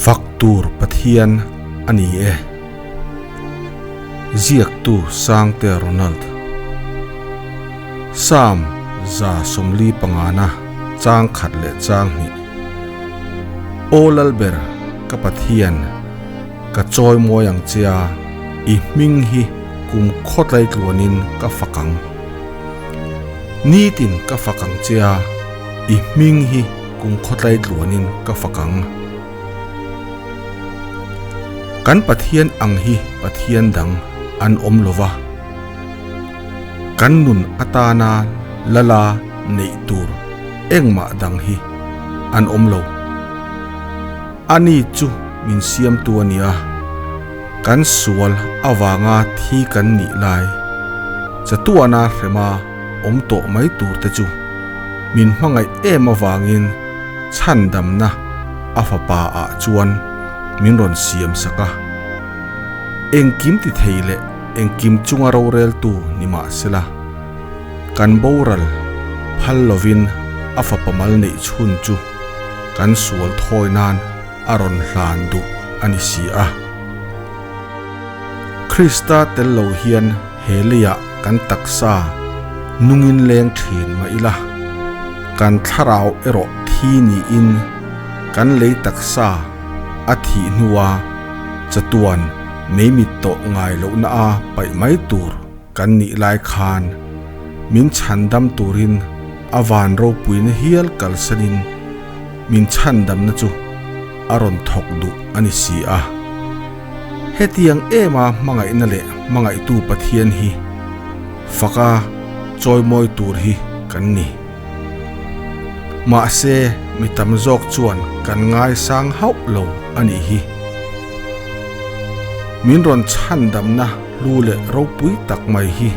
Fak tur Pathian a ni e. Ziaktu Sangte Ronald. Psalm 145na chang khat leh chang hnih. Aw Lalber, ka Pathian, ka chawi mawi ang che a, i hming hi kum khawtlai tluanin ka fak ang. Nitin ka fak ang che a, i hming hi kum khawtlai tluanin ka fak ang. Kan Pathian ang hi Pathian dang an awm lo va, kan nun atana lala neih tur engmah dang hi an awm lo. Ani chu min siamtu a ni a, kan sual avanga thi kan nih lai chatuana hrema awm tawh mai tur te chu min hmangaih em avangin chhandamna a fapa ah chuan min rawn siam sak a. Engkim ti thei leh engkim chunga roreltu ni mah sela, kan boral phal lovin a fapa mal neih chhun chu kan sual thawi nan a rawn hlan duh a ni si a. Krista tel lo hian he leiah kan taksa nungin leng thin mah ila, kan thlarau erawh thi niin kan lei taksa a thih hnua chatuan mei mit tawh ngai lohna a paih mai tur kan nih lai khan min chhandam turin a van ropuina hial kalsanin min chhandamna chu a rawn thawk duh a ni si a. Hetiang ema hmangaihna leh hmangaihtu Pathian hi faka chawimawi tur hi kan ni. Mahse, mi tam zawk chuan kan ngaisang hauh lo a nih hi. Min rawn chhandamna hlu leh ropui tak mai hi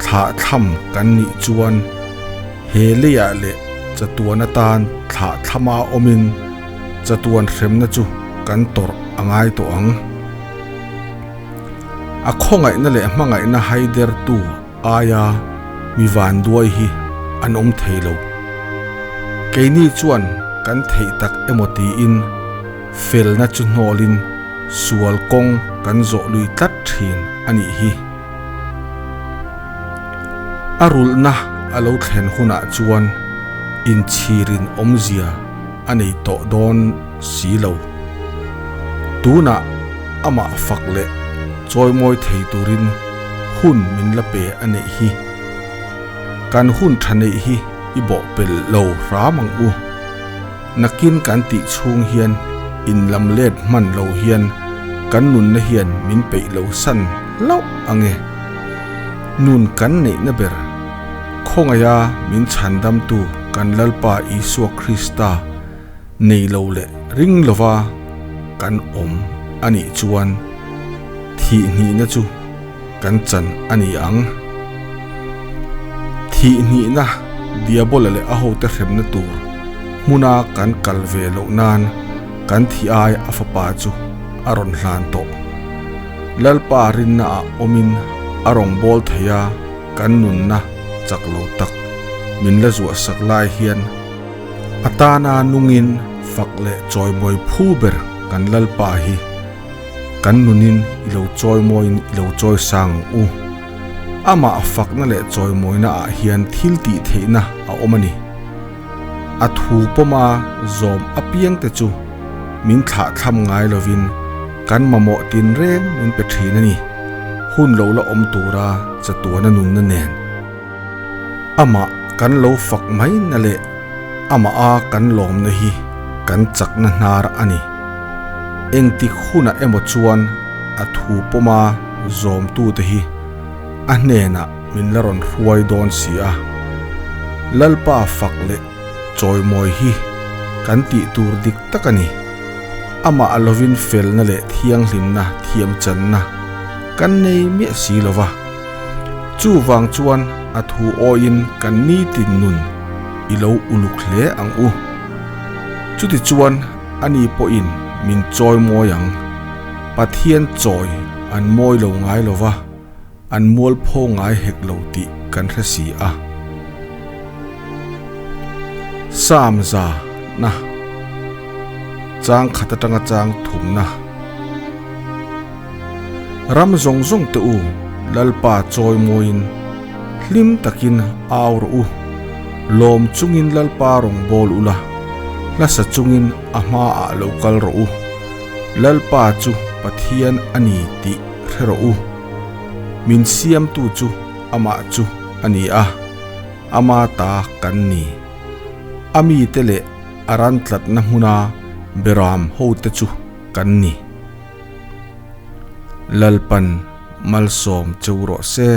thlahthlam kan nih chuan he leiah leh chatuan atan thlahthlama awmin chatuan hremna chu kan tawrh a ngai tawh ang. A khawngaihna leh hmangaihna haidertu aia mi vanduai hi an awm thei lo. Keini chuan kan theih tak emaw tiin felna chu hnawlin sual kawng kan zawh lui tlat thin a nih hi. A rulhna a lo thlen hunah chuan inchhirin awmzia a nei tawh dawn si lo. Tunah amah fak leh chawimawi thei turin hun min la pe a neih hi. Kan hun tha neih hi i bawh pel lo hram ang u. Nakin kan tih chhung hian in lam let hman lo hian kan nunna hian min peih lo san hlauh ang e. Nun kan neihna ber khawngaiha min chhandamtu kan Lalpa Isua Krista nei lo leh ring lova kan awm a nih chuan thihhnihna chu kan chan a ni ang. Thihhnihna Diabola leh a hote hremna tur hmuna kan kal ve loh nan kan thi ai a fapa chu a rawn hlan tawh. Lalpa rinna ah awmin a rawn bawl thei a, kan nunna chak lo tak min la zuah sak lai hian a tana nungin fak leh chawimawi phu ber kan Lalpa hi kan nunin i lo chawimawiin i lo chawi sang ang u. Amah fakna leh chawimawina ah hian thil tih theihna a awm a ni. A thu pawma zawm apiang te chu min thlahthlam ngai lovin kan mamawh tinreng min pe thin a ni. Hun lo la awm tura chatuana nunna nen. Amah kan lo fak mai na leh amah a kan lawmna hi kan chakna hnar a ni. Engtik hunah emaw chuan a thu pawma zawmtute hi a hnenah min la rawn hruai dawn si a. Lalpa fak leh chawimawi hi kan tih tur dik tak a ni. Amah lovin felna leh thianghlimna thiamchanna kan nei miah si lo va. Chuvang chuan a thu awiin kan nitin nun i lo uluk hle ang u. Chutichuan ani pawhin min chawi mawi ang. Pathian chawi an mawi lo ngai lo va, an mualpho ngai hek lo tih kan hre si a. Psalm za na. Chang khat atanga chang thumna. Ram zawng zawng te u, Lalpa chawi mawiin hlim takin au rawh u. Lawm chungin Lalpa rawn bawl ula, hlasa chungin a hmaah lo kal rawh u. Lalpa chu Pathian a ni tih hre rawh u. Min siamtu chu amah chu a ni a, ama ta kan ni. A mite leh a ran tlatna hmuna beram hote chu kan ni. Lalpan malsawm cheu rawh se.